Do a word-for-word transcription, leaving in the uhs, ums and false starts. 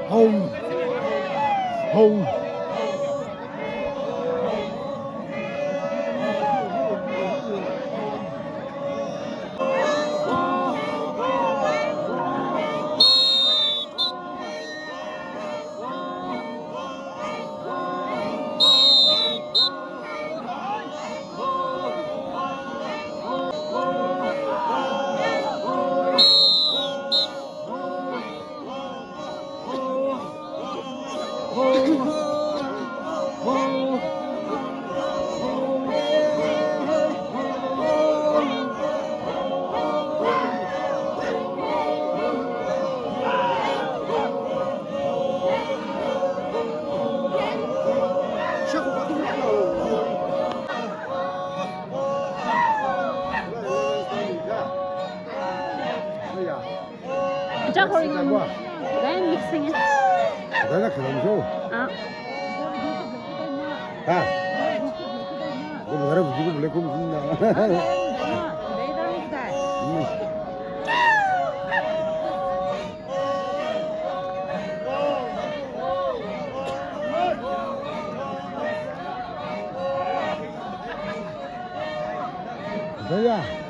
Home. Home. Chak horing am. Then mixing it. Dana khalam jo. Ah. Ha. Ko dara buji ko bole ko mungkin na. Hmm. Daya.